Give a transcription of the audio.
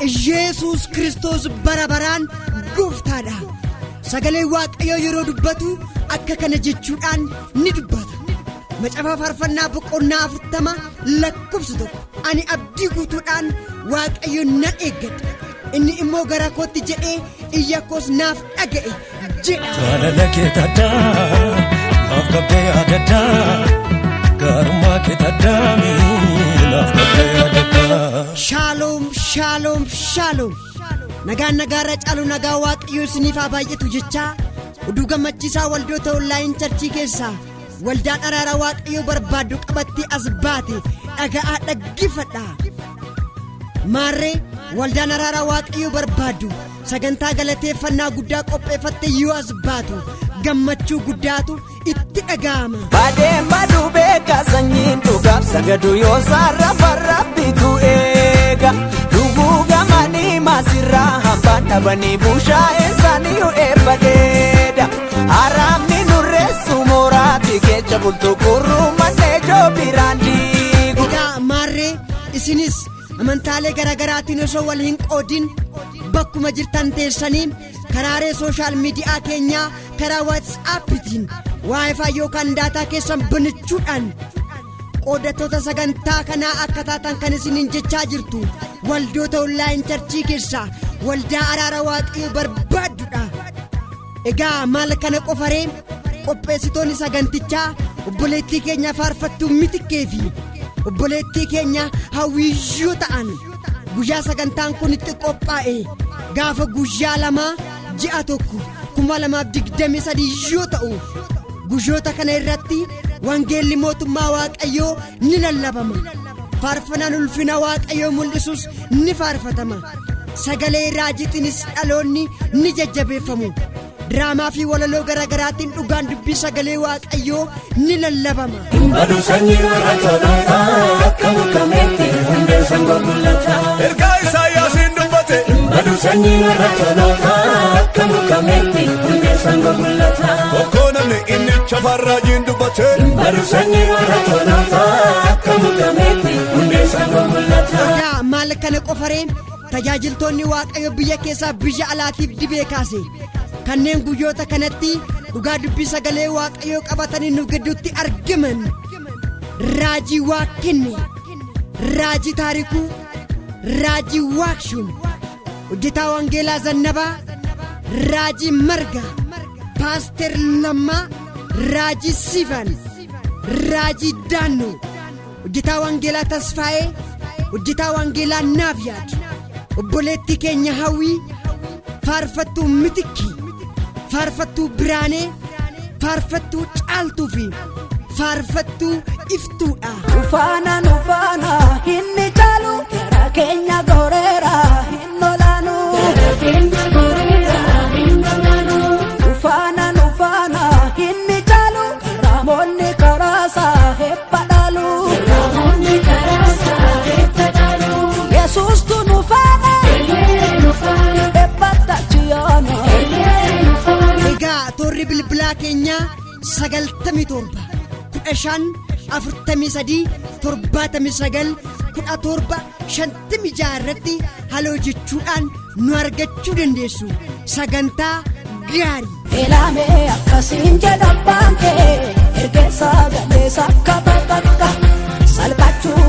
Iyesuus Kiristoos bara baraan gooftaadha. Sagalee Waaqayyoo yeroo dubbatu akka kana jechuudhaan ni dubbata. Macaafa Faarfannaa boqonnaa 40 lakkoofsa 1. Ani abdii guutuudhaan Waaqayyo nan eeggadha. Inni immoo gara kootti jedhee iyya koos naaf dhaga'e jedha. Jaalala kee taddaa naaf qabdee yaadaddaa, gaarummaa kee taddaa naaf qabdee yaadaddaa. Shaaloom, shaaloom, shaaloom. Nagaan nagaarra caalu nagaa Waaqayyoo isiniif haa baay'atu jechaa, oduu gammachiisaa waldoota online church keessaa waldaan araara Waaqayyoo barbaaddu qabattee as baate dhaga'aa, dhaggeeffadha. Maarree, waldaan araara Waaqayyoo barbaaddu sagantaa galateeffannaa guddaa qopheeffatte yoo as baatu gammachuu guddaatu itti dhaga'ama. Badeen baduu beeka, sanyiin dhugaaf sagadu yoo saarra farrabbitu eega. Dhuguu gamanii maasirraa hambaan dhabanii bushaa'een isaanii eebbadeeda. Haramni nurreessu mooraati keessa bultu kurruu mannee joobiraan diigu. Egaa maarree, isinis amantaalee garaagaraatiin osoo wal hin qoodin bakkuma jirtan teessanii karaalee social media keenyaa, karaa WhatsAppiitiin WiFi yookaan data keessan banachuudhaan qoodattoota sagantaa kanaa akka taatan kan isiniin jechaa jirtu waldoota online church keessaa waldaa araara Waaqayyoo barbaaddudha. Egaa maal kana qofaree, qopheessitoonni sagantichaa obboleettii keenya faarfattuu Mitikkee fi obboleettii keenya Hawwiyyoo ta'an guyyaa sagantaan kun itti qophaa'e gaafa guyyaa 2 ji'a 1 2023 yoo ta'u, guyyoota kana irratti wangeelli mootummaa Waaqayyoo ni lallabama, faarfannaan ulfina Waaqayyoo mul'isus ni faarfatama, sagalee raajiitiinis dhaloonni ni jajjabeeffamu, diraamaa fi walaloo garaagaraatiin dhugaan dubbii sagalee Waaqayyoo ni lallabama. Badu sanyii warra tolootaa akka mukameetti hundeen sangoo mul'ata. Ergaa Isaayyaasiin dubbate. Badu sanyii warra tolootaa akka mukameetti hundeen sangoo mul'ata. Tokko namni inni chafarraajiin dubbate. Badu sanyii warra tolootaa akka mukameetti hundeen sangoo mul'ata. Egaa maal kana qofaree, tajaajiltoonni Waaqayyo biyya keessaa biyya alaatiif dibee kaase kanneen guyyoota kanatti dhugaa dubbii sagalee Waaqayyoo qabatanii nu gidduutti argaman: Raajii Waaqinne, Raajii Taarikuu, Raajii Waaqshuun, hojjetaa Wangeelaa Zannabaa, Raajii Marga, Paaster Lammaa, Raajii Sifan, Raajii Daannoo, hojjetaa Wangeelaa Tasfaa'ee, hojjetaa Wangeelaa Naafyaad, obboleettii keenya Hawwii, faarfattuu Mitikkii, faarfattuu Biraanee, faarfattuu Caaltuu fi faarfattuu Iftuudha. Ufaana nufaana inni caalu gara keenya goreera hin olaanu. Ufaana nufaana inni caalu ramoonni karaasaa heebba dhaalu. Yesuustu nufaana eebbata chiyaana. Egaa toorri bilbilaa keenyaa 97 15 43 79 17 56 irratti haloo jechuudhaan nu argachuu dandeessu. Sagantaa gaarii. Ilaamee akkasiin jedha abbaan kee ergeessa galeessa akka bakka salphachuu.